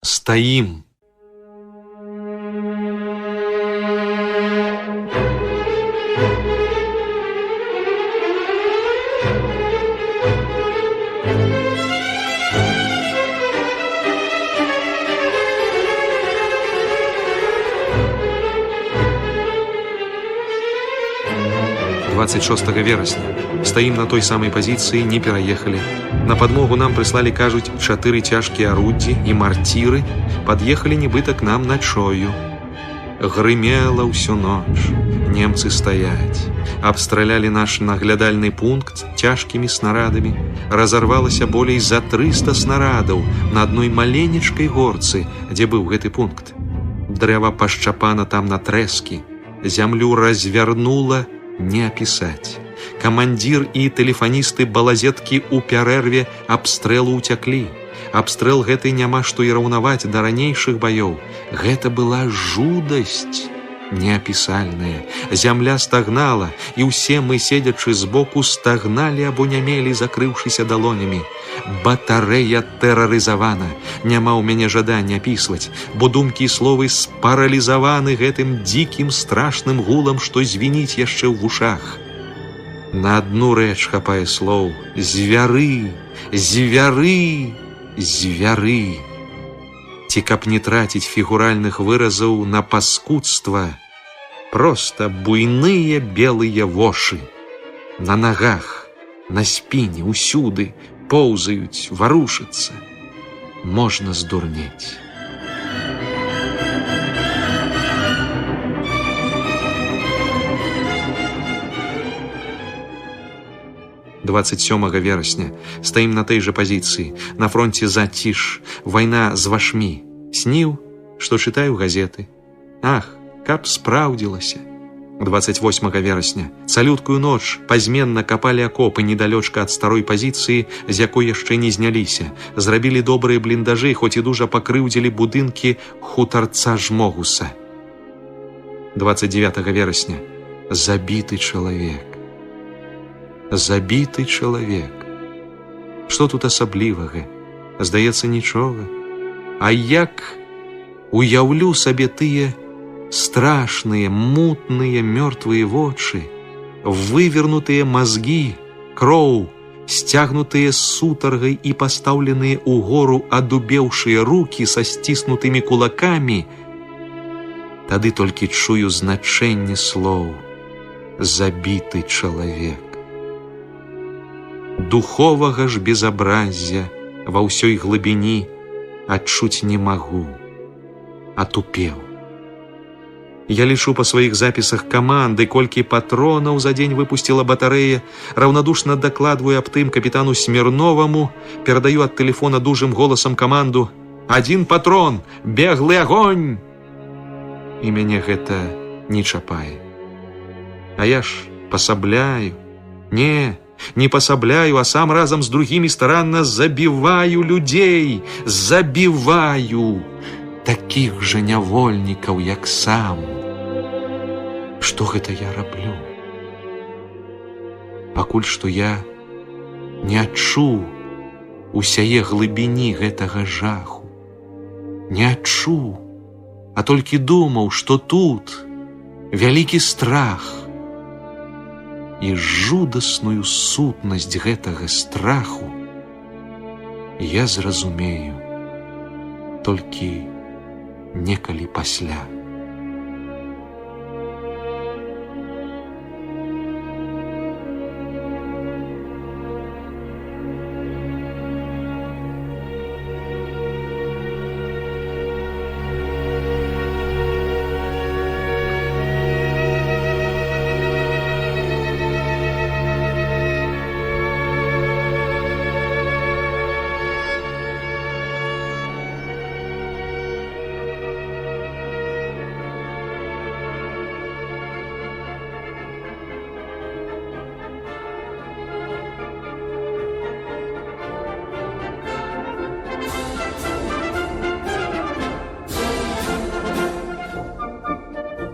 Стаім. 26 верасня. Стаім на той самай пазіцыі, не пераехалі. На падмогу нам прыслалі, кажуць, 4 цяжкія аруддзі і марціры, пад'ехалі нібыта к нам начою. Грымела ўсю ноч. Немцы стаяць. Абстралялі наш наглядальны пункт цяжкімі снарадамі. Разарвалася болей за 300 снарадаў на адной маленечкай горцы, дзе быў гэты пункт. Дрэва пашчапана там на трэскі. Зямлю развярнула, не апісаць. Камандзір і тэлефаністы балазеткі ў пярэрве абстрэлу ўцяклі. Абстрэл гэты няма што і раўнаваць да ранейшых баёў. Гэта была жудасць неапісальная. Зямля стагнала, і ўсе мы, седзячы збоку, стагналі або нямелі, закрыўшыся далонямі. Батарэя тэрарызавана. Няма ў мяне жадання апісваць, бо думкі і словы спаралізаваны гэтым дзікім страшным гулам, што звініць яшчэ ў вушах. На адну рэч хапае слоў: звяры, звяры, звяры. Ці каб не траціць фігуральных выразаў на паскудства, проста буйныя белыя вошы. На нагах, на спіне, усюды поўзаюць, варушацца. Можна здурнець. 27 верасня. Стаім на той жа пазіцыі. На фронте заціш. Вайна з вашмі. Сніў, што чытаю газеты. Ах, каб спраўдзілася. 28 верасня. Цалюткую ноч пазменна капалі акопы недалёчка ад старой пазіцыі, з якой яшчэ не зняліся. Зрабілі добрыя бліндажы, хоць і дужа пакрыўдзілі будынкі хутарца Жмогуса. 29 верасня. Забіты чалавек. Забіты чалавек. Што тут асаблівага? Здаецца, нічога. А як уяўлю сабе тыя страшныя, мутныя, мёртвыя вочы, вывернутыя мазгі, кроў, сцягнутыя сутаргай і пастаўленыя ўгору адубеўшыя рукі са сціснутымі кулакамі, тады толькі чую значэнне слоў: забіты чалавек. Духовага ж безобраззя ва ўсёй глыбіні адчуць не магу, атупеў. Я лічу па сваіх запісах каманды, колькі патронаў за дзень выпусціла батарэя, раўнадушна дакладваю аб тым капітану Смірноваму, перадаю ад тэлефона дужым голасам каманду: «Адзін патрон, беглы агонь!» І мяне гэта не чапае. А я ж пасабляю. Не, не пасабляю, а сам разам з другімі старанна забіваю людзей, забіваю такіх жа нявольнікаў, як сам. Што гэта я раблю? Пакуль што я не адчуў усяе глыбіні гэтага жаху. Не адчуў, а толькі думаў, што тут вялікі страх. І жудасную сутнасць гэтага страху я зразумею толькі некалі пасля.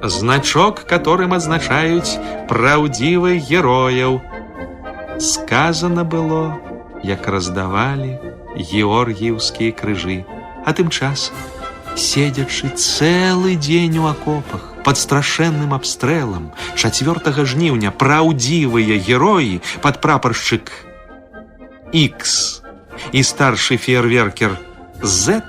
Значок, которым адзначаюць праўдзівых герояў. Сказано было, як раздавалі георгіеўскія крыжы А тым часам, седзячы цэлы дзень у акопах, пад страшэнным абстрэлам, 4 жніўня праўдзівыя героі, падпрапаршчык X і старшы феерверкер Z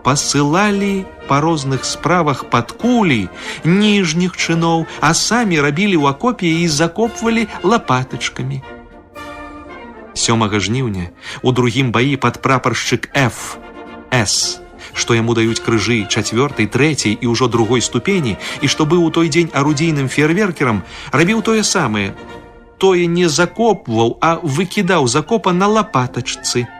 пасылалі па розных справах пад кулі ніжніх чыноў, а самі рабілі ў акопе і закопвалі лапатачкамі. 7 жніўня у другім баі падпрапаршчык Ф, С, што яму даюць крыжы 4-й, 3-й і ўжо другой ступені, і што быў у той дзень арудзійным феерверкерам, рабіў тое самае. Тое не закопваў, а выкідаў з акопа на лапатачцы.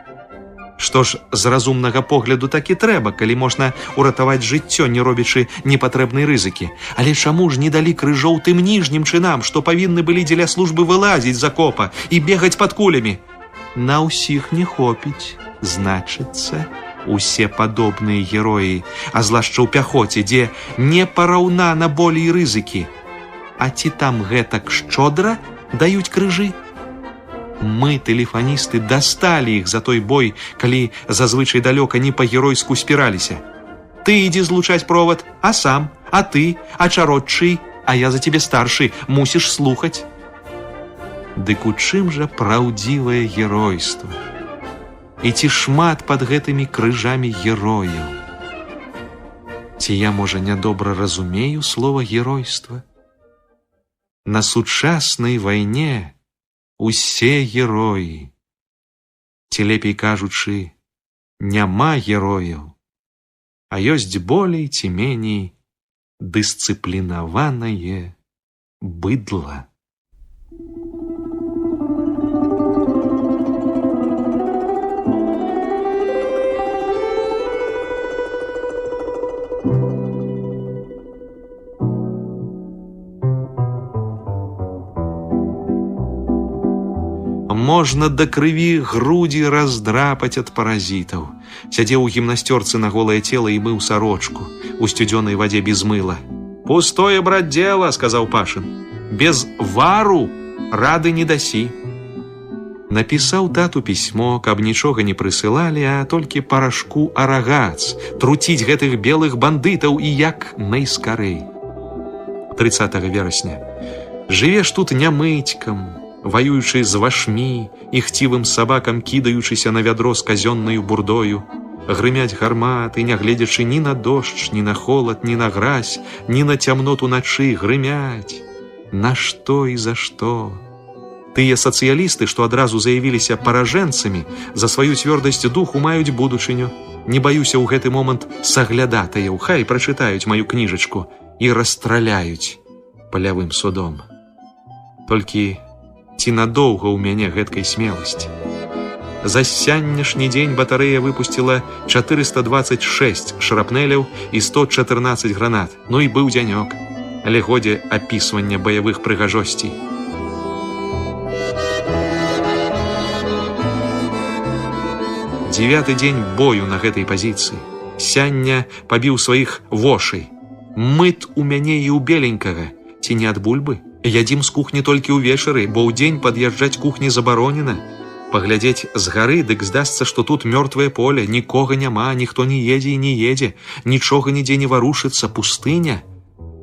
Што ж, з разумнага погляду так і трэба, калі можна уратаваць жыццё, не робячы непатрэбнай рызыкі. Але чаму ж не далі крыжоў тым ніжнім чынам, што павінны былі дзеля службы вылазіць з акопа і бегаць пад кулямі? На ўсіх не хопіць, значыцца, усе падобныя героі, а злашча ў пяхоце, дзе непараўнана болей рызыкі. А ці там гэтак шчодра даюць крыжы? Мы, тэлефаністы, дасталі іх за той бой, калі зазвычай далёка не па-геройску спіраліся. Ты ідзі злучаць провад, а сам, а ты, а чародчый, а я за цябе старшы, мусіш слухаць. Дык у чым жа праўдзівае геройства? І ці шмат пад гэтымі крыжамі герояў? Ці я, можа, нядобра разумею слова геройства? На сучаснай вайне усе героі. Ці лепей кажучы, няма герояў, а ёсць болей ці меней дысцыплінаванае быдла. Можна да крыві грудзі раздрапаць ад паразітаў. Сядзеў у гімнасцёрцы на голае цела і мыў сарочку у сцюдзёнай вадзе без мыла. «Пустое, брат, дело, — сказаў Пашын. — Без вару рады не дасі». Напісаў тату пісьмо, каб нічога не прысылалі, а толькі парашку арагац, труціць гэтых белых бандытаў і як найскарэй. 30 верасня. Жывеш тут нямыцькам, ваюючы з вашмі і хцівым сабакам, кідаючыся на вядро з казённаю бурдою, грымяць гарматы, нягледзячы ні на дождж, ні на холад, ні на гразь, ні на цямноту начы, грымяць. На што і за што? Тыя сацыялісты, што адразу заявіліся паражэнцамі, за сваю цвёрдасць духу маюць будучыню. Не баюся ў гэты момант саглядатаяў, хай прачытаюць маю кніжачку і расстраляюць палявым судом. Толькі ці надоўга ў мяне гэткай смеласці? За сянняшні дзень батарэя выпусціла 426 шрапнеляў і 114 гранат. Ну і быў дзянёк, але годзе апісвання баявых прыгажосцей. Дзевяты дзень бою на гэтай пазіцыі. Сяння пабіў сваіх вошай. Мыт у мяне і ў беленькага, ці не ад бульбы? Ядзім з кухні толькі ўвечары, бо ўдзень пад'язджаць кухні забаронена. Паглядзець з гары, дык здасца, што тут мёртвае поле, нікога няма, ніхто не едзе і не едзе, нічога нідзе не варушыцца, пустыня.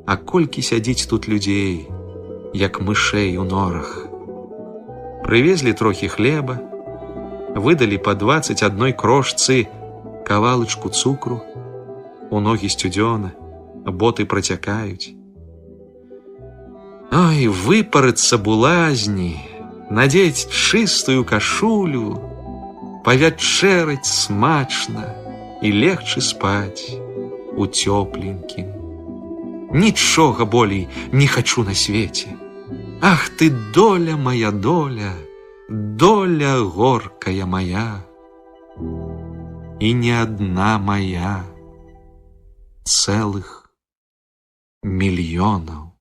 А колькі сядзіць тут людзей, як мышэй у норах. Прывезлі трохі хлеба, выдалі па 21 крошцы кавалачку цукру, у ногі сцюдзёна, боты працякаюць. Ой, выпарыцца булазні, надзець чыстую кашулю, павячэраць смачна і легчы спаць у цёпленькім. Нічога болей не хачу на свеце. Ах ты, доля моя, доля, доля горкая моя, і не адна моя, цэлых мільёнаў.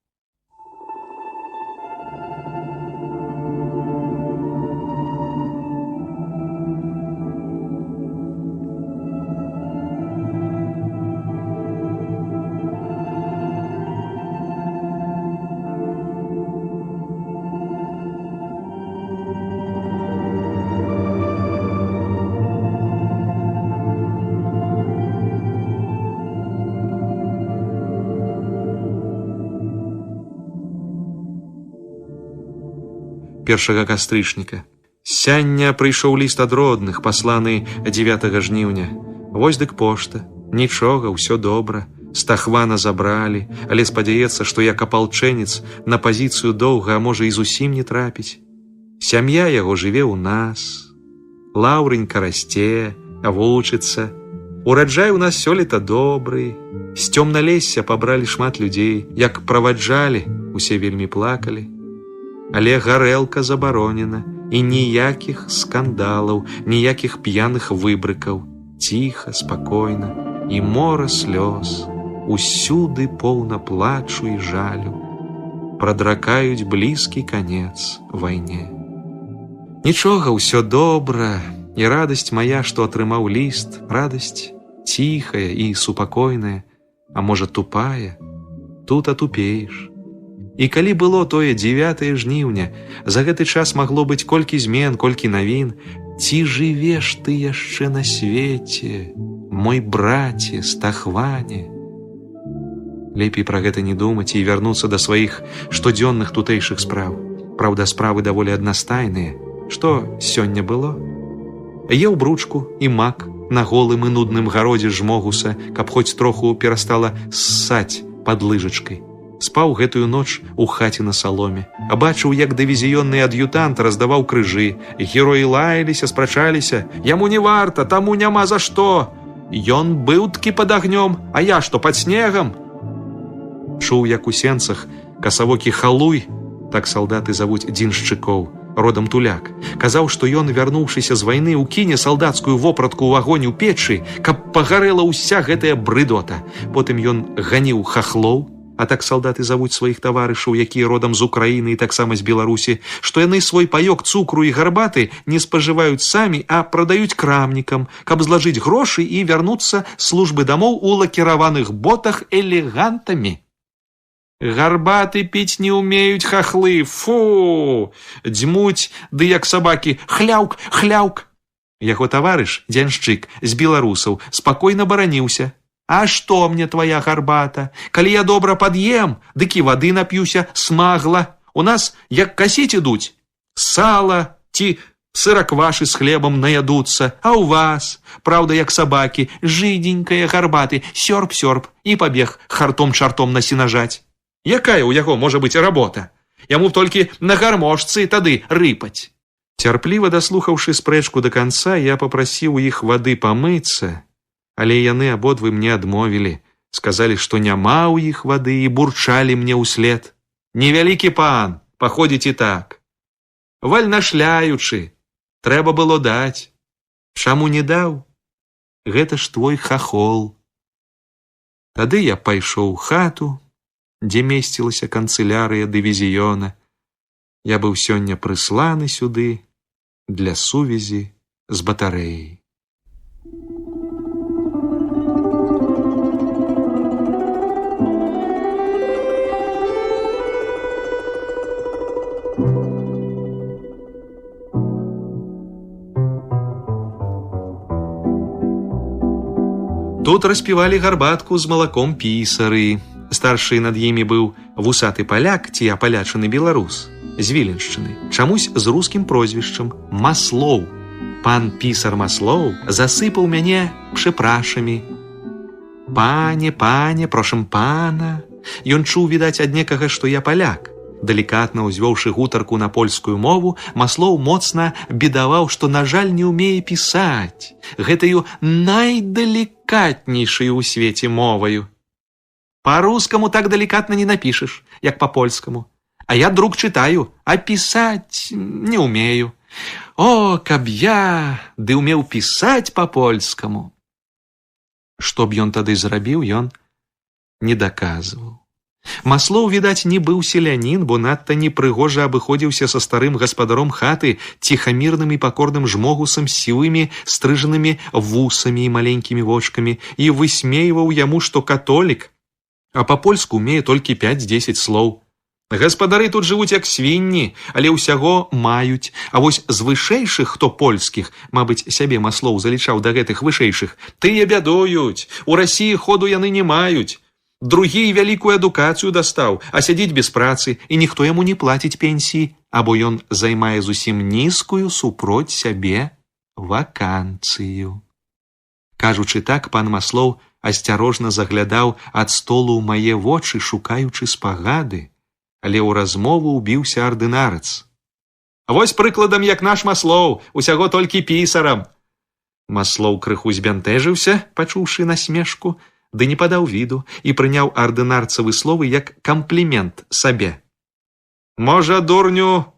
1 кастрычніка. Сяння прыйшоў ліст ад родных, пасланы 9 жніўня. Вось дык пошта. Нічога, ўсё добра. Стахвана забралі, але спадзяецца, што як апалчэнец на пазіцыю доўга, а можа і зусім не трапіць. Сям'я яго жыве ў нас. Лаўрынька расце, вучыцца. Ураджай у нас сёлета добры. З цёмналесся пабралі шмат людзей, як праваджалі, усе вельмі плакалі. Але гарэлка забаронена, і ніякіх скандалаў, ніякіх п'яных выбрыкаў. Ціха, спакойна, і мора слёз. Усюды поўна плачу і жалю. Прадракаюць блізкі канец вайне. Нічога, ўсё добра, і радасць мая, што атрымаў ліст, радасць ціхая і супакойная, а можа тупая, тут атупееш. І калі было тое 9 жніўня, за гэты час магло быць колькі змен, колькі навін, ці жывеш ты яшчэ на свеце, мой браце, Стахване? Лепей пра гэта не думаць і вярнуцца да сваіх штодзённых тутэйшых спраў. Праўда, справы даволі аднастайныя. Што сёння было? Еў бручку і мак на голым і нудным гародзе Жмогуса, каб хоць троху перастала ссаць пад лыжачкай. Спаў гэтую ноч у хаце на саломе. А бачыў, як дывізіённы ад'ютант раздаваў крыжы. Героі лаяліся, спрачаліся. Яму не варта, таму няма за што. Ён быў ткі пад агнём, а я што, пад снегам? Чуў, як у сенцах касавокі халуй, так салдаты завуць дзіншчыкоў, родам туляк, казаў, што ён, вярнуўшыся з вайны, укіне салдацкую вопратку ў агонь у печы, каб пагарэла ўся гэтая брыдота. Потым ён ганіў хахлоў, а так салдаты завуць сваіх таварышаў, якія родам з Украіны і таксама з Беларусі, што яны свой паёк цукру і гарбаты не спажываюць самі, а прадаюць крамнікам, каб злажыць грошы і вярнуцца з службы дамоў у лакіраваных ботах элегантамі. Гарбаты піць не ўмеюць хахлы, фу! Дзьмуць, ды як сабакі, хляўк, хляўк. Яго таварыш, дзяншчык, з беларусаў, спакойна бараніўся. А што мне твоя гарбата? Калі я добра пад'ем, дык і вады нап'юся, смагла. У нас як касіць ідуць, сала ці сыраквашы з хлебам наядуцца, а ў вас, праўда, як сабакі, жиденькая гарбаты, сёрб-сёрб і пабег хартом-чартом на сенажаць. Якая ў яго можа быць работа? Яму толькі на гармошцы тады рыпаць. Цярпліва даслухаўшы спрэчку да канца, я папрасіў у іх вады памыцца, але яны абодвы мне адмовілі, сказалі, што няма ў іх вады і бурчалі мне ўслед. Невялікі пан, паходзіць і так. Вальнашляючы, трэба было даць. Чаму не даў? Гэта ж твой хахол. Тады я пайшоў у хату, дзе месцілася канцылярыя дывізіёна. Я быў сёння прысланы сюды для сувязі з батарэяй. Тут распівалі гарбатку з малаком пісары. Старшы над імі быў вусаты паляк ці апалячаны беларус з Віленшчыны, чамусь з рускім прозвішчам Маслоў. Пан пісар Маслоў засыпаў мяне пшэпрашамі. Пане, пане, прошам пана. Ён чуў, відаць, ад некага, што я паляк. Далікатна ўзвёўшы гутарку на польскую мову, Маслоў моцна бедаваў, што, на жаль, не ўмее пісаць гэтаю найдалікатнейшаю ў свеце моваю. Па-рускаму так далікатна не напішаш, як па-польскаму. А я друк чытаю, а пісаць не ўмею. О, каб я ды ўмеў пісаць па-польскаму. Што б ён тады зрабіў, ён не даказваў. Маслоў, відаць, не быў селянін, бо надта непрыгожа абыходзіўся са старым гаспадаром хаты, ціхамірным і пакорным жмогусам з сівымі стрыжанымі вусамі і маленькімі вочкамі, і высмейваў яму, што католік, а па-польску умее толькі 5-10 слоў. Гаспадары тут жывуць як свінні, але ўсяго маюць. А вось з вышэйшых, хто польскіх, мабыць, сябе Маслоў залічаў да гэтых вышэйшых, тыя бядуюць, у Расіі ходу яны не маюць. Другі вялікую адукацыю дастаў, а сядзіць без працы, і ніхто яму не плаціць пенсіі, або ён займае зусім нізкую супроць сябе ваканцыю. Кажучы так, пан Маслоў асцярожна заглядаў ад столу ў мае вочы, шукаючы спагады, але ў размову ўбіўся ардынарац. Вось прыкладам, як наш Маслоў, усяго толькі пісарам. Маслоў крыху збянтэжыўся, пачуўшы насмешку, ды не падаў віду і прыняў ардынарцавы словы як камплімент сабе. «Можа, дурню,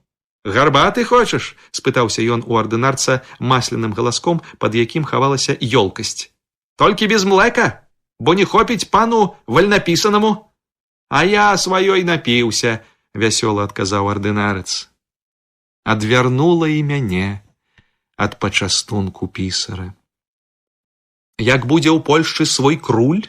гарбаты хочаш?» – спытаўся ён у ардынарца масляным галаском, пад якім хавалася ёлкасць. «Толькі без млека, бо не хопіць пану вальнапісанаму». «А я сваёй напіўся», – вясёла адказаў ардынарац. Адвярнула і мяне ад пачастунку пісара. Як будзе ў Польшчы свой круль,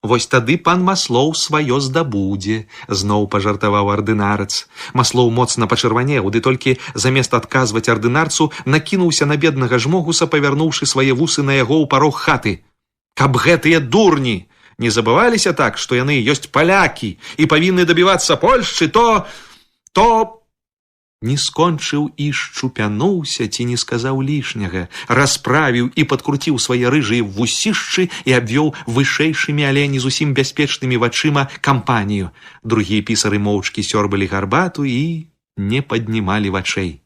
вось тады пан Маслоў сваё здабудзе, зноў пажартаваў ардынарац. Маслоў моцна пачырванеў, ды толькі замест адказваць ардынарцу накінуўся на беднага Жмогуса, павярнуўшы свае вусы на яго ў парог хаты. Каб гэтыя дурні не забываліся так, што яны ёсць палякі і павінны дабівацца Польшчы, то Не скончыў і шчупянуўся ці не сказаў лішняга, расправіў і падкруціў свае рыжыя вусішчы і абвёў вышэйшымі, але не зусім бяспечнымі вачыма кампанію. Другія пісары моўчкі сёрбалі гарбату і не паднімалі вачэй.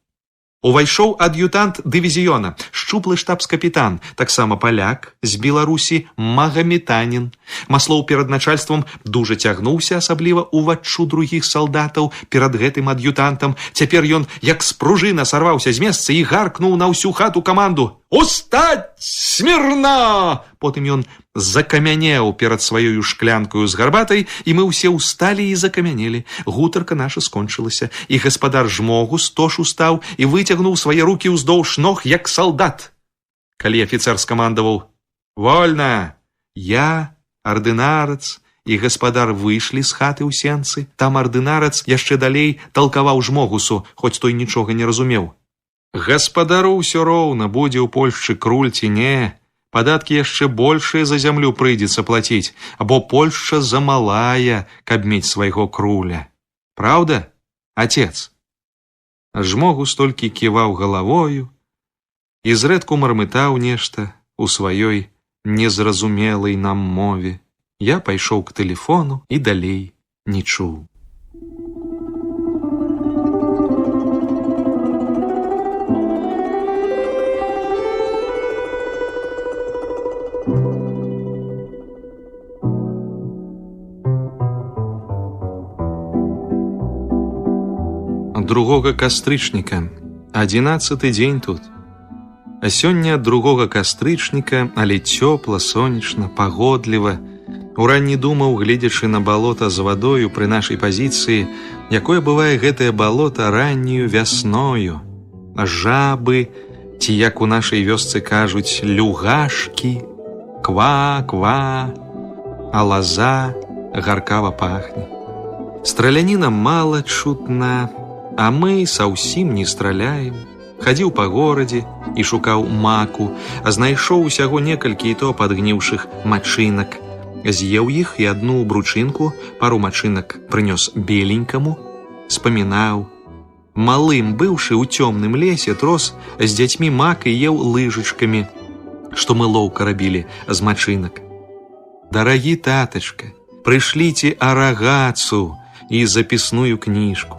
Увайшоў ад'ютант дывізіёна, шчуплы штабс-капітан, таксама паляк з Беларусі, магаметанін. Маслоў перад начальствам дужа цягнуўся, асабліва ўваччу другіх салдатаў перад гэтым ад'ютантам. Цяпер ён, як з пружына, сарваўся з месца і гаркнуў на ўсю хату каманду: «Устаць! Смірна!» Потым ён закамянеў перад сваёю шклянкаю з гарбатай, і мы ўсе ўсталі і закамянелі. Гутарка наша скончылася, і гаспадар Жмогус тож устаў і выцягнуў свае рукі ўздоўж ног, як салдат. Калі афіцэр скамандаваў: «Вольна!», я, ардынарац і гаспадар выйшлі з хаты ў сенцы. Там ардынарац яшчэ далей талкаваў Жмогусу, хоць той нічога не разумеў. Гаспадару ўсё роўна, будзе ў Польшчы круль ці не, падаткі яшчэ большыя за зямлю прыйдзецца плаціць, або Польшча замалая, каб мець свайго круля. Праўда, отец? Жмогус толькі ківаў галавою і зрэдку мармытаў нешта у сваёй незразумелай нам мове. Я пайшоў к тэлефону і далей не чуў. Другога кастрычніка, 11-ы дзень тут. А сёння другога кастрычніка, але цёпла, сонечна, пагодліва. Уранні думаў, гледзячы на балота з вадою пры нашай пазіцыі, якое бывае гэтае балота раннюю вясною. Жабы, ці, як у нашай вёсцы кажуць, люгашкі, ква-ква, а лаза гаркава пахне. Страляніна мала чутна, а мы саўсім не страляем. Хадзіў па горадзе і шукаў маку, а знайшоў усяго некалькі і то падгніўшых мачынак. З'еў іх і адну бручынку, пару мачынак прынёс беленькаму, спамінаў. Малым быўшы ў цёмным лесе, трос з дзяцьмі мак і еў лыжачкамі, што мы лоўка рабілі з мачынак. Дарагі татачка, прышліце арагацу і запісную кніжку.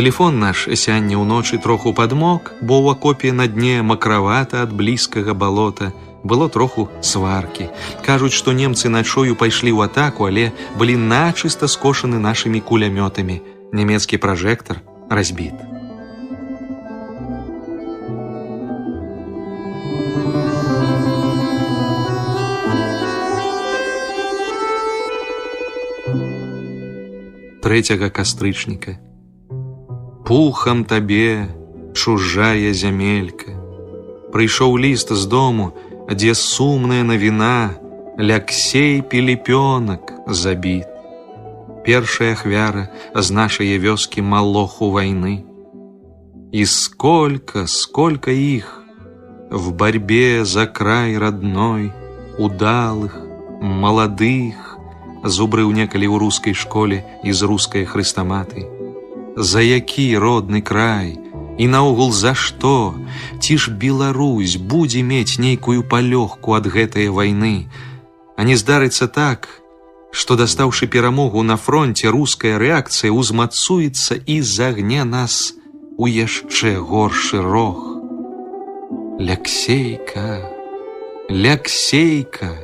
Тэлефон наш сяння ўночы троху падмок, бо ў акопе на дне макравата ад блізкага балота было троху сваркі. Кажуць, што немцы начою пайшлі ў атаку, але былі начыста скошаны нашымі кулямётамі. Нямецкі пражэктар разбіт. Трэцяга кастрычніка. Пухам табе, чужая зямелька. Прыйшоў ліст з дому, дзе сумная навіна: Ляксей Піліпёнак забіт. Першая ахвяра з нашай вёскі малоху вайны. И сколько, сколько их в борьбе за край родной Удалых, маладых, зубрыў некалі ў рускай школе і з рускай хрыстаматай. За які родны край і наогул за што? Ці ж Беларусь будзе мець нейкую палёгку ад гэтай вайны? А не здарыцца так, што, дастаўшы перамогу на фронте, руская рэакцыя ўзмацуецца і загне нас у яшчэ горшы рог. Ляксейка, Ляксейка,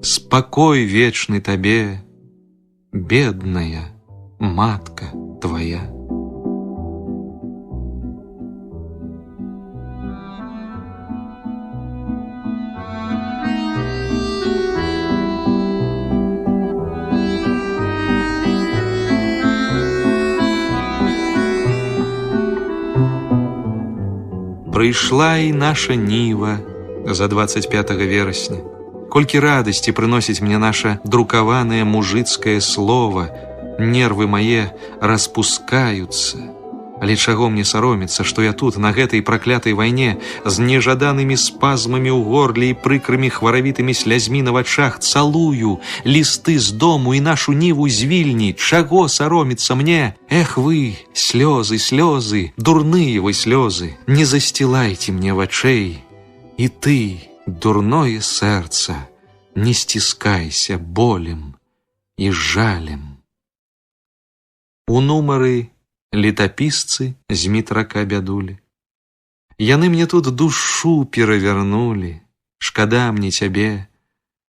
спакой вечны табе, бедная матка твоя. Прыйшла і наша Ніва за 25 верасня. Колькі радасці прыносіць мне наша друкаванае мужыцкае слово. Нервы мае распускаюцца. Але чаго мне саромецца, што я тут, на гэтай праклятай вайне, з нежаданымі спазмамі ў горле і прыкрымі хваравітымі слязьмі на вачах цалую лісты з дому і нашу Ніву з Вільні. Чаго саромецца мне? Эх вы, слёзы, слёзы, дурныя вы слёзы, не засцілайце мне вачэй. І ты, дурное сэрца, не сціскайся болем і жалем. У нумары летапісцы з Мітрака бядулі. Яны мне тут душу перавярнулі. Шкада мне цябе,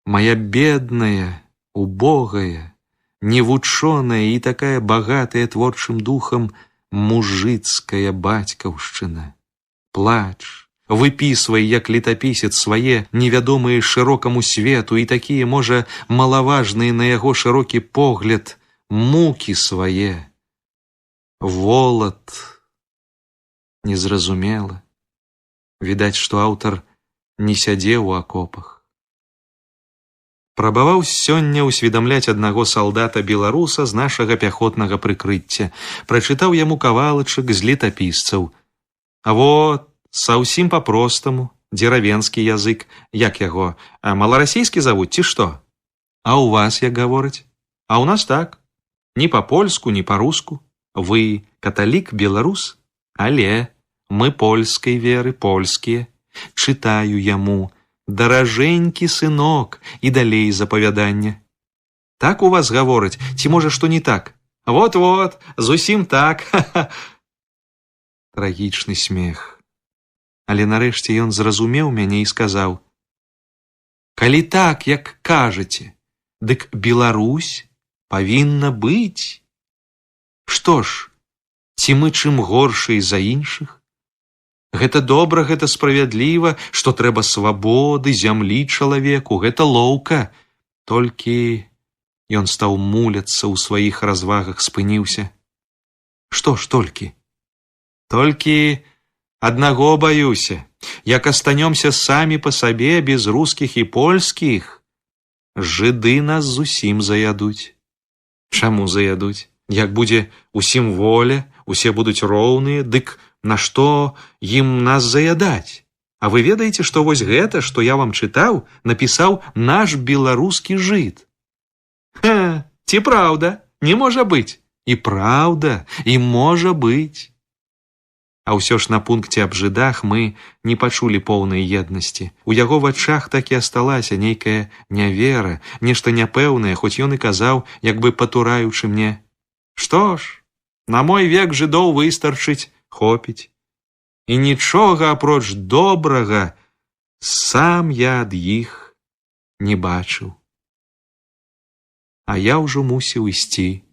моя бедная, убогая, невучоная і такая багатая творчым духам мужыцкая бацькаўшчына. Плач, выпісвай, як летапісец, свае невядомыя шырокаму свету і такія, можа, малаважныя на яго шырокі погляд мукі свае. Волат незразумела. Відаць, што аўтар не сядзеў у акопах. Прабаваў сёння ўсведамляць аднаго салдата-беларуса з нашага пяхотнага прыкрыцця. Прачытаў яму кавалачак з летапісцаў. А вот, саўсім па-простаму, дзеравенскі язык, як яго, маларасійскі завуць ці што? А у вас, як гавораць? А у нас так. Ні па-польску, ні па-руску. Вы каталік, беларус? Але мы польскай веры, польскія. Чытаю яму: даражэнькі сынок, і далей запавядання. Так у вас гавораць, ці можа што не так? Вот-вот, зусім так. Ха-ха. Трагічны смех. Але нарэшце ён зразумеў мяне і сказаў: калі так, як кажаце, дык Беларусь павінна быць. Што ж, ці мы чым горшыя за іншых? Гэта добра, гэта справядліва, што трэба свабоды, зямлі чалавеку, гэта лоўка. Толькі ён стаў муляцца ў сваіх развагах, спыніўся. Што ж толькі? Толькі аднаго баюся, як астанёмся самі па сабе без рускіх і польскіх, жыды нас зусім заядуць. Чаму заядуць? Як будзе усім воля, усе будуць роўныя, дык нашто ім нас заядаць? А вы ведаеце, што вось гэта, што я вам чытаў, напісаў наш беларускі жыд? Ха, ці праўда? Не можа быць. І праўда, і можа быць. А ўсё ж на пункце аб жыдах мы не пачулі поўнай еднасці. У яго вачах так і асталася нейкая нявера, нешта няпэўнае, хоць ён і казаў, як бы патураючы мне: што ж, на мой век жыдоў выстарчыць, хопіць. І нічога апроч добрага сам я ад іх не бачыў. А я ўжо мусіў ісці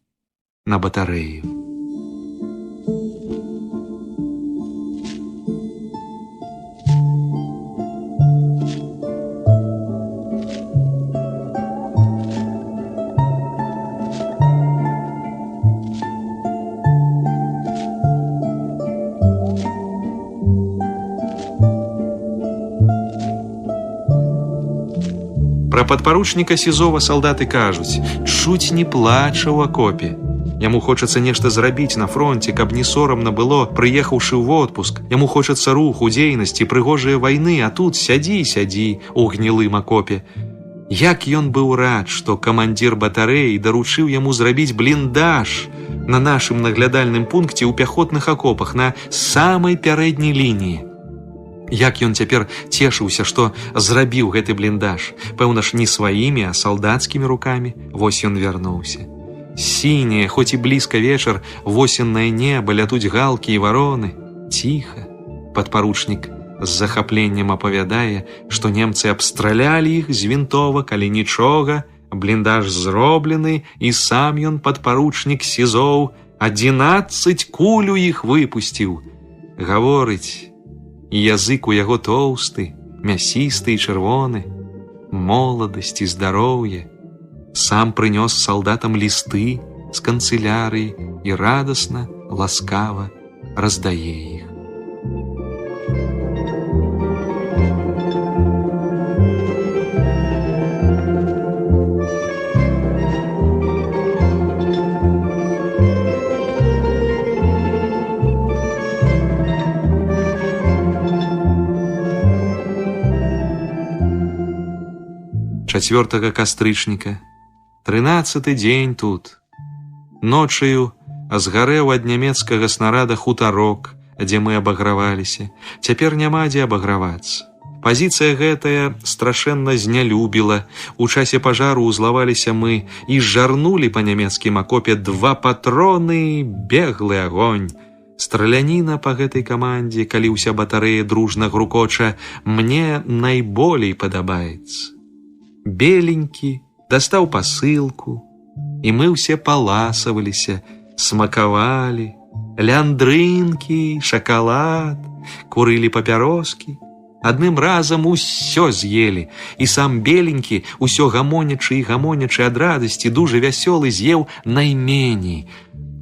на батарэю. Пра падпаручніка Сізова салдаты кажуць: чуць не плача ў акопе. Яму хочацца нешта зрабіць на фронте, каб не сорамна было, прыехаўшы ў водпуск. Яму хочацца руху, дзейнасці, прыгожыя вайны, а тут сядзі, сядзі у гнілым акопе. Як ён быў рад, што камандзір батарэі даручыў яму зрабіць бліндаж на нашым наглядальным пункце ў пяхотных акопах на самай пярэдняй лініі. Як ён цяпер цешыўся, што зрабіў гэты бліндаж, пэўна ж, не сваімі, а салдацкімі рукамі. Вось ён вярнуўся. Сіняе, хоць і блізка вечар, восеннае неба, лятуць галкі і вароны. Ціха. Падпаручнік з захапленнем апавядае, што немцы абстралялі іх з вінтовак, але нічога, бліндаж зроблены, і сам ён, падпаручнік Сізоў, 11 куль у іх выпусціў. Гаворыць, і язык у яго тоўсты, мясісты і чырвоны, моладасць і здароўе. Сам прынёс салдатам лісты з канцылярыі і радасна, ласкава раздае іх. Чацвёртага кастрычніка. 13-ы дзень тут. Ночаю згарэў ад нямецкага снарада хутарок, дзе мы абаграваліся. Цяпер няма дзе абагравацца. Пазіцыя гэтая страшэнна знялюбіла. У часе пажару ўзлаваліся мы і жарнулі па нямецкім акопе 2 патроны, беглы агонь. Страляніна па гэтай камандзе, калі ўся батарэя дружна грукоча, мне найболей падабаецца. Беленькі дастаў пасылку, і мы ўсе паласаваліся, смакавалі, ляндрынкі, шакалад, курылі папяроскі. Адным разам усё з'елі, і сам беленькі, усё гамонячы і гамонячы ад радасці, дужа вясёлы, з'еў найменей.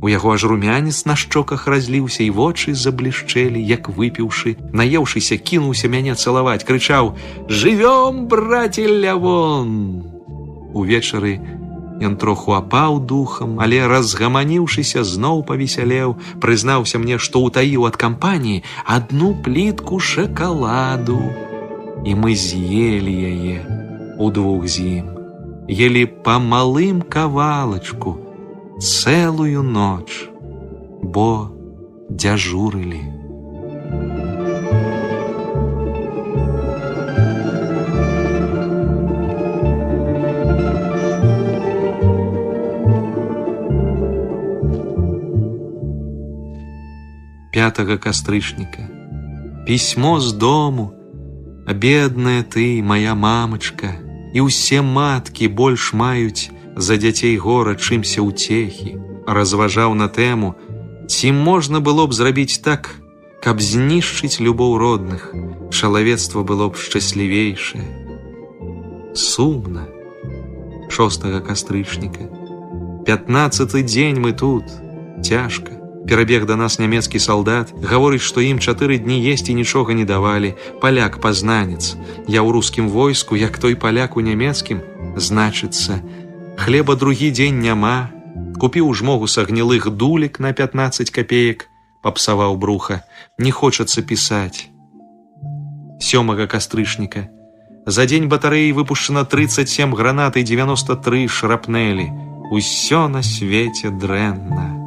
У яго аж румянец на шчоках разліўся, і вочы заблішчэлі, як выпіўшы. Наеўшыся, кінуўся мяне цалаваць, крычаў: «Жывём, браце Лявон!» Увечары ён троху апаў духам, але, разгаманіўшыся, зноў павесялеў, прызнаўся мне, што ўтаіў ад кампаніі адну плітку шакаладу. І мы з'елі яе удвух з ім. Елі па малым кавалачку цэлую ноч, бо дзяжурылі. Пятага кастрычніка. Пісьмо з дому. Бедная ты, моя мамачка, і ўсе маткі больш маюць за дзяцей гора, чымся ўцехі. Разважаў на тэму, ці можна было б зрабіць так, каб знішчыць любоў родных, чалавецтва было б шчаслівейшае. Сумна. 6 кастрычніка. 15-ы дзень мы тут. Цяжка. Перабег да нас нямецкі салдат, гаворыць, што ім 4 дні есці нічога не давалі. Паляк пазнанец. Я ў рускім войску, як той паляк у нямецкім, значыцца. Хлеба другі дзень няма. Купіў жмогу сагнілых дулек на 15 копеек, папсаваў бруха. Не хочацца пісаць. 7 кастрычніка. За дзень батарэі выпушчана 37 гранат і 93 шрапнелі. Усё на свеце дрэнна.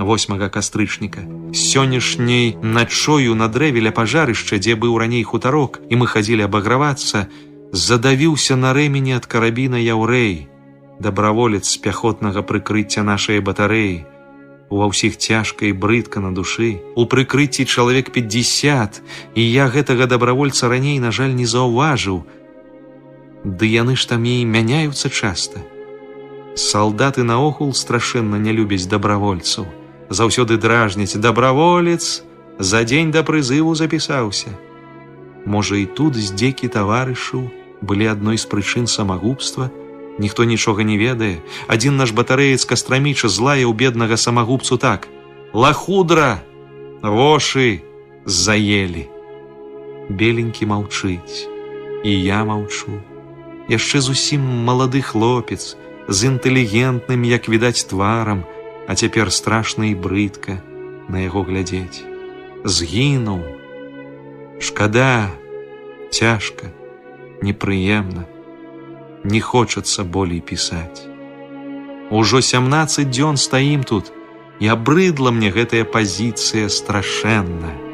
Восьмага кастрычніка. Сённяшняй начою на дрэве ля пажарышча, дзе быў раней хутарок, і мы хадзілі абагравацца, задавіўся на рэмені ад карабіна яўрэй, дабраволец з пяхотнага прыкрыцця нашай батарэі. Ува ўсіх цяжка і брыдка на душы. У прыкрыцці чалавек 50, і я гэтага дабравольца раней, на жаль, не заўважыў. Ды яны ж там і мяняюцца часта. Салдаты наогул страшэнна не любяць добравольцаў. Заўсёды дражняць: добраволец за дзень да прызыву запісаўся. Можа, і тут здзекі таварышаў былі адной з прычын самагубства. Ніхто нічога не ведае. Адзін наш батарэец Кастраміча злаяў беднага самагубцу так: «Лахудра! Вошы заелі!» Беленькі маўчыць, і я маўчу. Яшчэ зусім малады хлопец, з інтэлігентным, як відаць, тварам, а цяпер страшна і брыдка на яго глядзець. Згінуў. Шкада, цяжка, непрыемна. Не хочацца болей пісаць. Ужо 17 дзён стаім тут, і абрыдла мне гэтая пазіцыя страшэнна.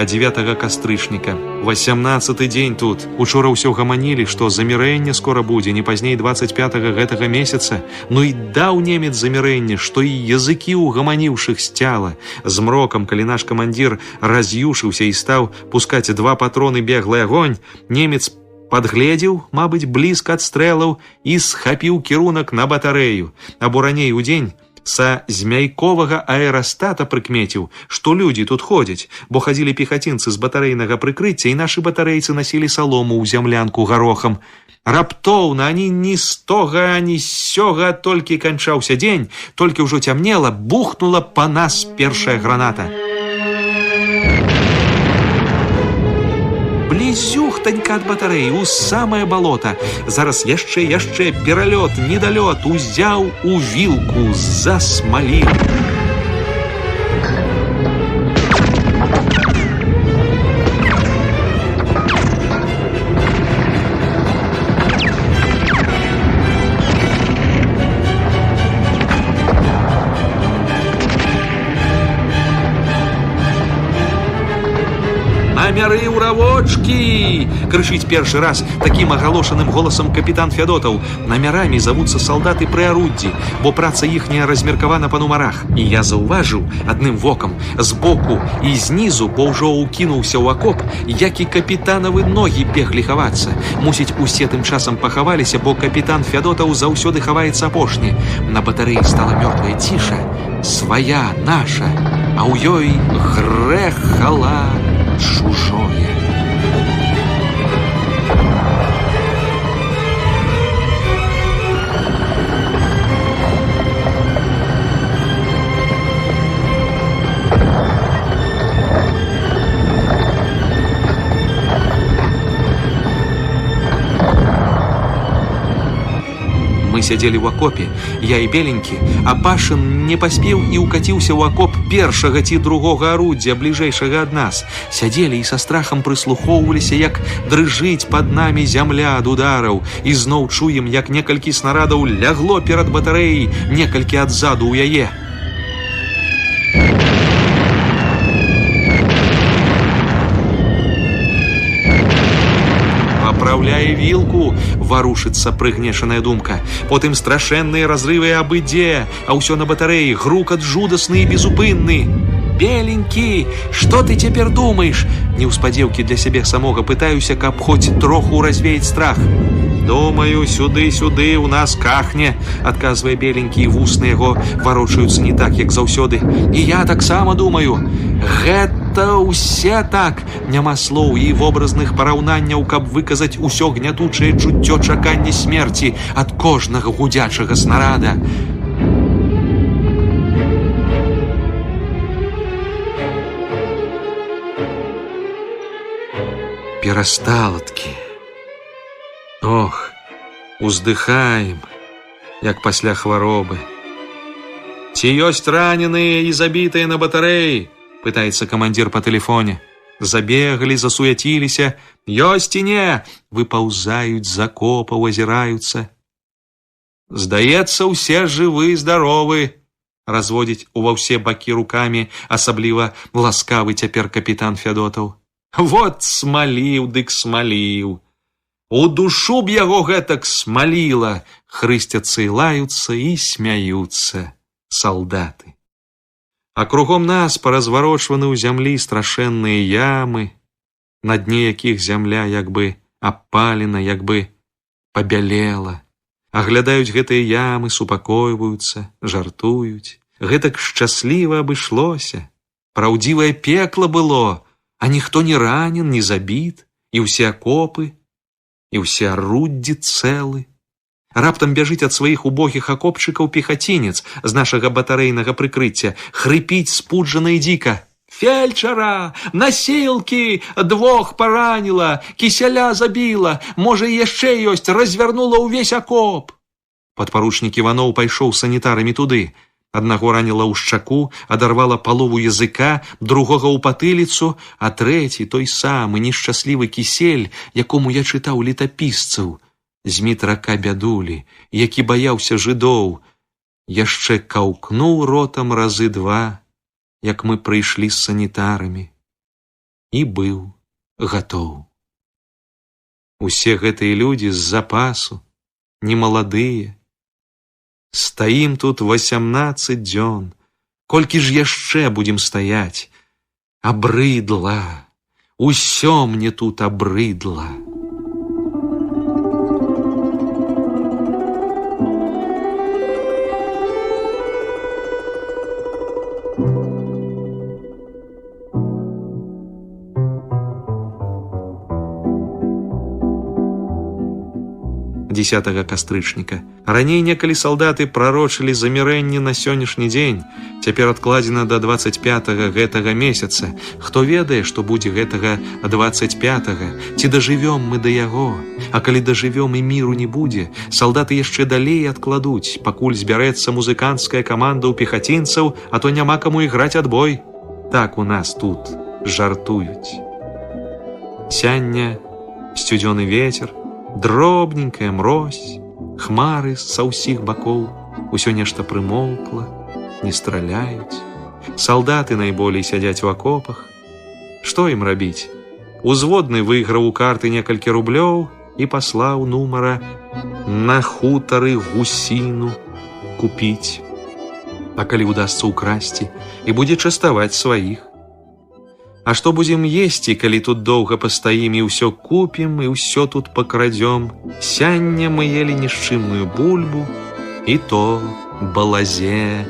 А 9 кастрычніка, 18 дзень тут. Учора ўсё гаманілі, што замірэнне скора будзе, не пазней 25 гэтага месяца. Ну і даў немец замірэнне, што і языкі ў гаманіўшых сцяла. Змрокам, калі наш камандзір раз'юшыўся і стаў пускаць 2 патроны беглы агонь, немец падгледзеў, мабыць, блізка ад стрэлаў і схапіў кірунак на батарэю. Або раней у дзень са змяйковага аэрастата прыкмеціў, што людзі тут ходзяць, бо хадзілі пехацінцы з батарэйнага прыкрыцця, і нашы батарэйцы насілі салому ў зямлянку гарохам. Раптоўна ані ні з тога, ані з сёга, толькі канчаўся дзень, толькі ўжо цямнела, бухнула па нас першая граната. Блізюхтанька ад батарэі, у самае балота. Зараз яшчэ пералёт, недалёт, узяў у вілку, засмаліў. Намяры ў равочкі! Крычыць першы раз такім агалошаным голасам капітан Фядотаў. Намярамі завуцца салдаты пры аруддзі, бо праца іхняя размеркавана па нумарах. І я заўважыў адным вокам, збоку і знізу, бо ўжо ўкінуўся ў акоп, як і капітанавы ногі беглі хавацца. Мусіць, усе тым часам пахаваліся, бо капітан Фядотаў заўсёды хаваецца апошні. На батарэі стала мёртвая ціша, свая, наша, а ў ёй грэхала чужое. Мы сядзелі ў акопе, я і Беленькі, а Пашын не паспеў і ўкаціўся ў акоп першага ці другога аруддзя, бліжэйшага ад нас. Сядзелі і са страхам прыслухоўваліся, як дрыжыць пад намі зямля ад удараў, і зноў чуем, як некалькі снарадаў лягло перад батарэяй, некалькі адзаду ў яе. Папраўляе вілку, варушыцца прыгнечаная думка. Потым страшэнныя разрывы абы-дзе, а ўсё на батарэі, грукат жудасны і безупынны. Беленькі, што ты цяпер думаеш? Неўспадзеўкі для сябе самога пытаюся, каб хоць троху развеяць страх. Думаю, сюды-сюды, у нас кахне, адказвае Беленькі, і вусны яго варочаюцца не так, як заўсёды. І я таксама думаю. Гэта ўсе так. Няма слоў і вобразных параўнанняў, каб выказаць усё гнятучае чуццё чакання смерці ад кожнага гудзячага снарада. Перасталаткі. Ох, уздыхаем, як пасля хваробы. Ці ёсць раненыя і забітыя на батарэі? Пытаецца камандзір па тэлефоне. Забеглі, засуяціліся. Ёсць ці не? Выпаўзаюць з акопаў, азіраюцца. Здаецца, усе жывы, здаровы. Разводзіць ува ўсе бакі рукамі, асабліва ласкавы цяпер капітан Фядотаў. Вот смаліў, дык смаліў. У душу б яго гэтак смаліла, Хрысцяцца і лаюцца і смяюцца салдаты. А кругом нас паразварочваны ў зямлі страшэнныя ямы, на дне якіх зямля як бы абпалена, як бы пабялела. Аглядаюць гэтыя ямы, супакойваюцца, жартуюць. Гэтак шчасліва абышлося. Праўдзівае пекла было, а ніхто не ранен, не забіт, і ўсе акопы, і ўсе аруддзі цэлы. Раптам бяжыць ад сваіх убогіх акопчыкаў пехацінец з нашага батарэйнага прыкрыцця, хрыпіць спуджана і дзіка. Фельчара, насілкі, двох параніла, кісяля забіла, можа, і яшчэ ёсць, развярнула ўвесь акоп. Падпаручнік Іваноў пайшоў з санітарамі туды. Аднаго раніла ў шчаку, адарвала палову языка, другога ў патыліцу, а трэці, той самы нешчаслівы Кісель, якому я чытаў летапісцаў, Змітрака бядулі, які баяўся жыдоў, яшчэ каўкнуў ротам разы два, як мы прыйшлі з санітарамі, і быў гатоў. Усе гэтыя людзі з запасу, немаладыя. Стаім тут 18 дзён. Колькі ж яшчэ будзем стаяць? Абрыдла. Усё мне тут абрыдла. Десятага кастрычніка. Раней некалі салдаты прарочылі замірэнне на сённяшні дзень, цяпер адкладзена да 25-га гэтага месяца. Хто ведае, што будзе гэтага 25-га, ці дажывём мы да яго? А калі дажывём і міру не будзе, салдаты яшчэ далей адкладуць, пакуль збярэцца музыканцкая каманда ў пехацінцаў, а то няма каму іграць адбой. Так у нас тут жартуюць. Сяння, сцюдзёны ветер, дробненькая мрозь, хмары са ўсіх бакоў, усё нешта прымоўкла, не страляюць. Салдаты найболей сядзяць у акопах. Што ім рабіць? Узводны выйграў у карты некалькі рублёў і паслаў нумара на хутары гусіну купіць. А калі удасца ўкрасці, і будзе частаваць сваіх. А што будзем есці, калі тут доўга пастаім і ўсё купім, і ўсё тут пакрадзём? Сяння мы елі нішчымную бульбу, і то балазе.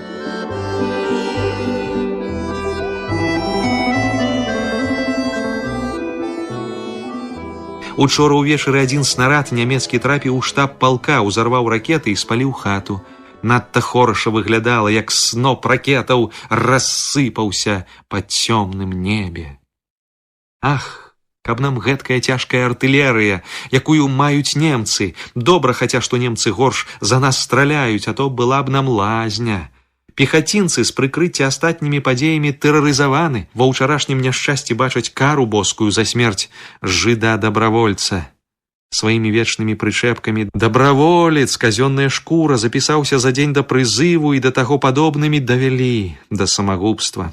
Учора ўвечары адзін снарад нямецкі трапіў у штаб палка, узарваў ракеты і спаліў хату. Надта хораша выглядала, як сноп ракетаў рассыпаўся па цёмным небе. Ах, каб нам гэткая цяжкая артылерыя, якую маюць немцы. Добра, хаця што немцы горш за нас страляюць, а то была б нам лазня. Пехацінцы з прыкрыцця астатнімі падзеямі тэрарызаваны, ва ўчарашнім няшчасці бачаць кару боскую за смерць жыда-дабравольца. Сваімі вечнымі прычэпкамі «Дабраволец, казённая шкура», запісаўся за дзень да прызыву і да таго падобнымі давялі да самагубства.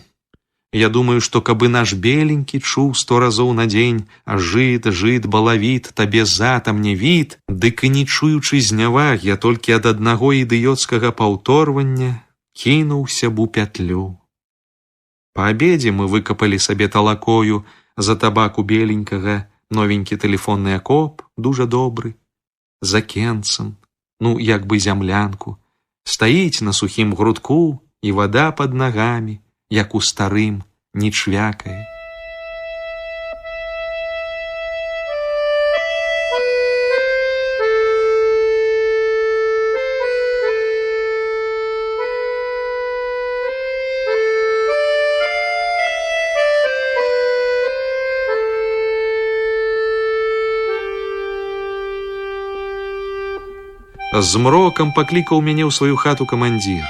Я думаю, што кабы наш беленькі чуў 100 разоў на дзень, а жыд, жыд, балавіт, табе зад, а мне від, дык і не чуючы знявагі, а толькі ад аднаго ідыёцкага паўторвання кінуўся б у пятлю. Па абедзе мы выкапалі сабе талакою за табаку беленькага новенькі тэлефонны акоп, дужа добры, за кенцам, ну, як бы зямлянку, стаіць на сухім грудку, і вада пад нагамі, як у старым, не чвякае. Змрокам паклікаў мяне ў сваю хату камандзір.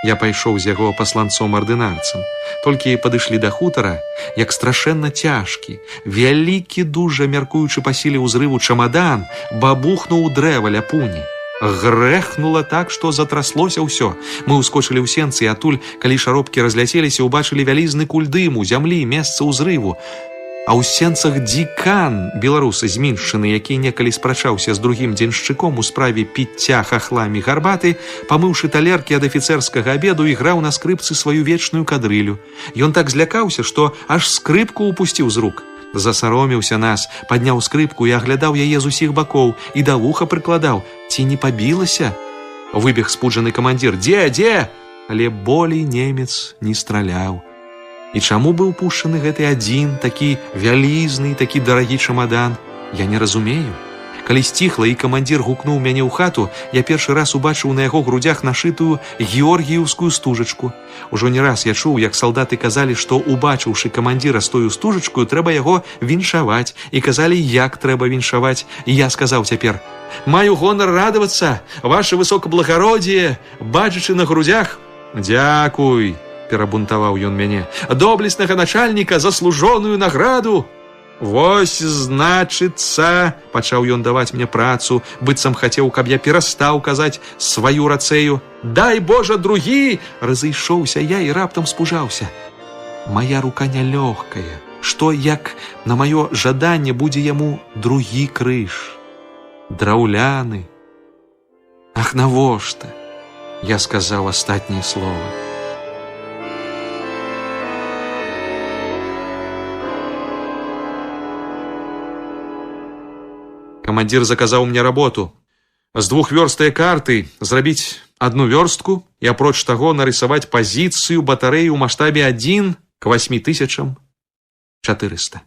Я пайшоў з яго пасланцом-ардынарцам. Толькі падышлі да хутара, як страшэнна цяжкі, вялікі дужа, мяркуючы па сіле ўзрыву чамадан, бабухнуў у дрэва ля пуні. Грэхнула так, што затраслося ўсё. Мы ўскочылі ў сенцы, і адтуль, калі шаробкі разляцеліся, убачылі вялізны куль дыму, зямлі, месца ўзрыву. А ў сенцах дзікан, беларусы з Міншчыны, які некалі спрачаўся з другім дзеншчыком у справе піцця хахламі гарбаты, памыўшы талеркі ад афіцэрскага абеду, іграў на скрыпцы сваю вечную кадрылю. Ён так злякаўся, што аж скрыпку упусціў з рук. Засаромеўся нас, падняў скрыпку і аглядаў яе з усіх бакоў і да вуха прыкладаў, ці не пабілася. Выбег спуджаны камандзір: «Дзе, дзе?» Але болей немец не страляў. І чаму быў пушчаны гэты адзін, такі вялізны, такі дарагі чамадан, я не разумею. Калі сціхла і камандзір гукнуў мяне ў хату, я першы раз убачыў на яго грудзях нашытую георгіеўскую стужачку. Ужо не раз я чуў, як салдаты казалі, што, убачыўшы камандзіра з тою стужачкаю, трэба яго віншаваць, і казалі, як трэба віншаваць. І я сказаў цяпер: «Маю гонар радавацца, ваше высокаблагародие, бачачы на грудзях». «Дзякуй», перабунтаваў ён мяне, «доблеснага начальніка заслужоную награду». «Вось, значыцца», пачаў ён даваць мне працу, быццам хацеў, каб я перастаў казаць сваю рацэю. «Дай Божа, другі!» Разышоўся я і раптам спужаўся. Мая рука нялёгкая, што, як на маё жаданне, будзе яму другі крыж, драўляны. Ах, навошта? Я сказаў астатняе слово. Камандзір заказаў мне работу. З двухвёрстыя карты зрабіць одну вёрстку і апроч таго нарысаваць пазіцыю батарэі ў маштабе 1 к 8400.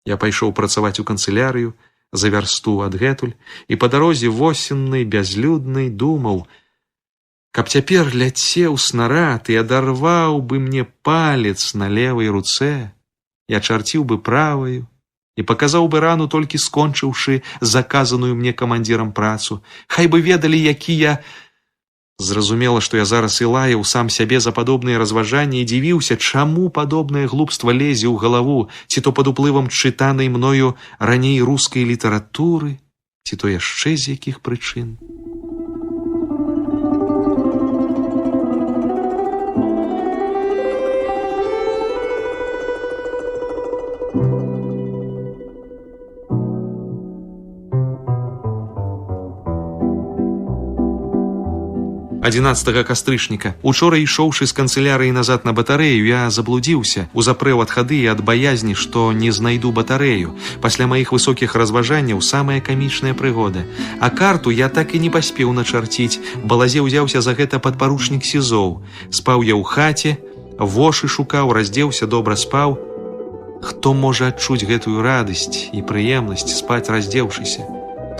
Я пайшоў працаваць у канцылярыю за вярсту адгэтуль і па дарозе восеннай, бязлюднай думаў, каб цяпер ляцеў снарад і адарваў бы мне палец на левай руцэ, я чарціў бы праваю і паказаў бы рану, толькі скончыўшы заказаную мне камандзірам працу. Хай бы ведалі, які я... Зразумела, што я зараз і лаяў сам сябе за падобныя разважанні і дзівіўся, чаму падобнае глупства лезе ў галаву, ці то пад уплывам чытанай мною раней рускай літаратуры, ці то яшчэ з якіх прычын. Адзінаццатага кастрычніка. Учора, ішоўшы з канцылярыі назад на батарэю, я заблудзіўся, узапрэў ад хады і ад баязні, што не знайду батарэю. Пасля маіх высокіх разважанняў самая камічная прыгода. А карту я так і не паспеў начарціць. Балазе ўзяўся за гэта падпаручнік Сізоў. Спаў я ў хаце, вошы шукаў, раздзеўся, добра спаў. Хто можа адчуць гэтую радасць і прыемнасць спаць раздзеўшыся?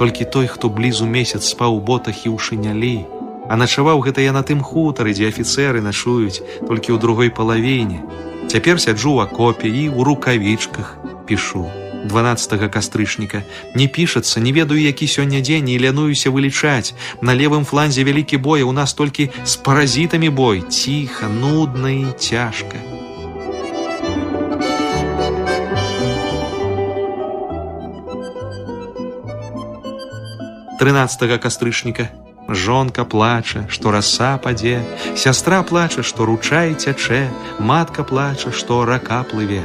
Толькі той, хто блізу месяц спаў у ботах і ў шынялі. А начаваў гэта я на тым хутары, дзе афіцэры начуюць, толькі ў другой палавіне. Цяпер сяджу ў акопе і ў рукавічках пішу. 12 кастрычніка. Не пішацца, не ведаю, які сёння дзень, і лянуюся вылічаць. На левым фланзе вялікі бой, а у нас толькі з паразітамі бой. Ціха, нудна і цяжка. 13 кастрычніка. Жонка плача, што раса падзе, сястра плача, што ручай цячэ, матка плача, што рака плыве.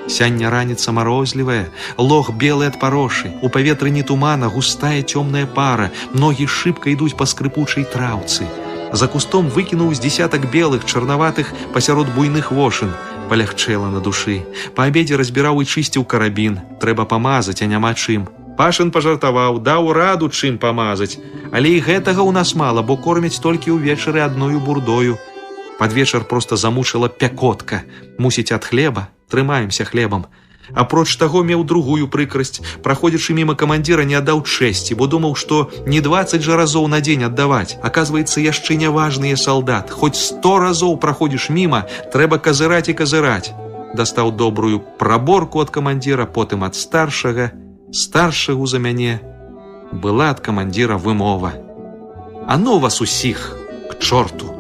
Сяння раніца марозлівая, лог белы ад парошы, у паветры не тумана, густая цёмная пара, ногі шыбка ідуць па скрыпучай траўцы. За кустом выкінуў з десятак белых, чарнаватых пасярод буйных вошын. Палягчэла на душы. Па абедзе разбіраў і чысціў карабін. Трэба памазаць, а няма чым. Пашын пажартаваў, даў раду чым памазаць. Але і гэтага ў нас мала, бо кормяць толькі ўвечары адною бурдою. Пад вечар проста замучыла пякотка. Мусіць, ад хлеба, трымаемся хлебам. Апроч таго меў другую прыкрасць. Праходзячы міма камандзіра, не аддаў чэсці, бо думаў, што не 20 жа разоў на дзень аддаваць. Аказваецца, яшчэ няважны салдат. Хоць 100 разоў праходзіш міма, трэба казыраць і казыраць. Дастаў добрую праборку ад камандзіра, потым ад старшага. Старшагу за мяне была ад камандзіра вымова. А ну вас усіх к чорту!